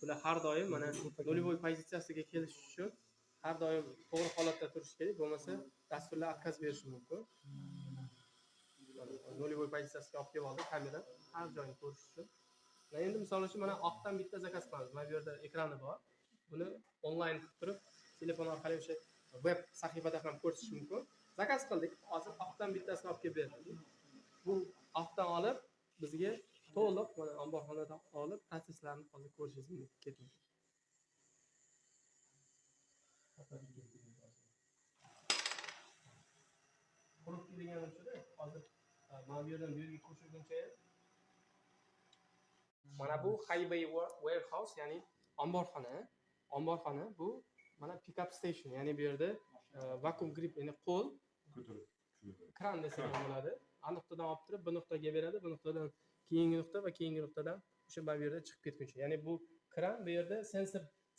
Bular har doim mana нулевой pozitsiyasiga kelish uchun har doim to'g'ri holatda turishi kerak, bo'lmasa dasturlar отказ berishi mumkin. Нулевой pozitsiyasiga olib kelib oldi kamera har joyini ko'rish uchun. Mana endi misol uchun mana oqdan bitta zakaz qilamiz. Mana bu yerda ekrani bor. Buni onlayn qilib turib, telefon orqali o'sha web sahifada ham ko'rsatish mumkin. Zakaz qildik. Hozir oqdan bittasini olib kelib berdi. Bu oqdan olib bizga to'liq mana omborxonadan olib protsesslarni hozir ko'rishingiz mumkin. Qurib deganim shuda, hozir mana bu yerdan bu yerga ko'chirguncha mana bu Highway Warehouse, ya'ni omborxona. Omborxona bu mana pick-up station, ya'ni bu yerda vakuum grip, ya'ni qo'l ko'tarib kran desak ham bo'ladi. A nuqtadan olib turib, B nuqtaga beradi, B nuqtadan keyingi nuqta va keyingi nuqtadan o'sha mana bu yerda chiqib ketguncha. Ya'ni bu kran bu yerda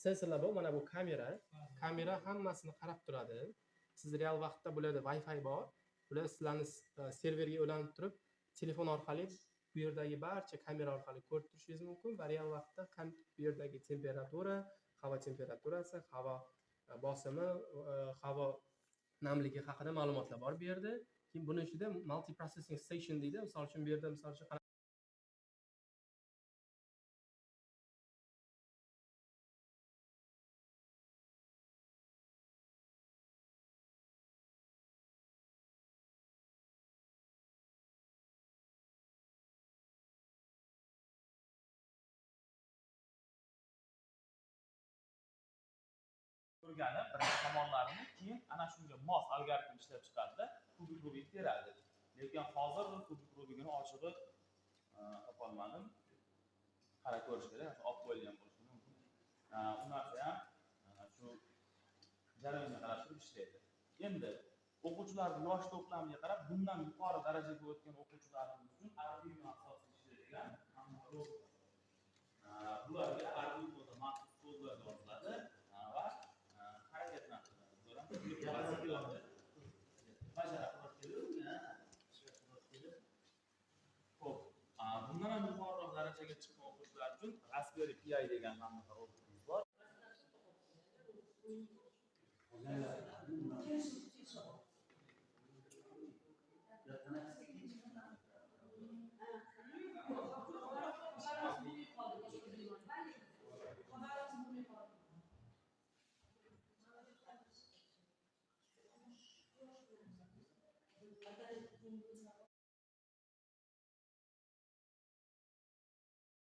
sensorlar bor, mana bu kamera. Kamera hammasini qarab turadi. Siz real vaqtda bularda Wi-Fi bor. Bular sizlarni serverga ulanib turib, telefon orqali bu yerdagi barcha kamera orqali ko'rib turishingiz mumkin va real vaqtda bu yerdagi temperatura, havo temperaturasi, havo bosimi, havo namligi haqida ma'lumotlar bor bu yerda. Keyin buni ichida multi processing station deydi. Misol uchun bu yerda misol uchun o'rganib, birinchi tomonlarini, keyin ana shunga mos algoritm ishlab chiqadida, kubik Rubik teradi. Lekin hozir kubik Rubikini ochig'i topolmadim. Qarab ko'rish kerak, olib qo'yilgan bo'lishi mumkin. U narsa ham shu jarayonga qarab turib ishlaydi. Endi o'quvchilarning yosh to'plamiga qarab, bundan yuqori darajaga o'tgan o'quvchilarimiz uchun Arduino asosida ishlaydigan robot. Bularga Arduinoda maxsus kodlar yoziladi va Xo'p, bundan ham yuqoriroq darajaga chiqqan o'quvchilar uchun Raspberry Pi degan anaqa robotimiz bor.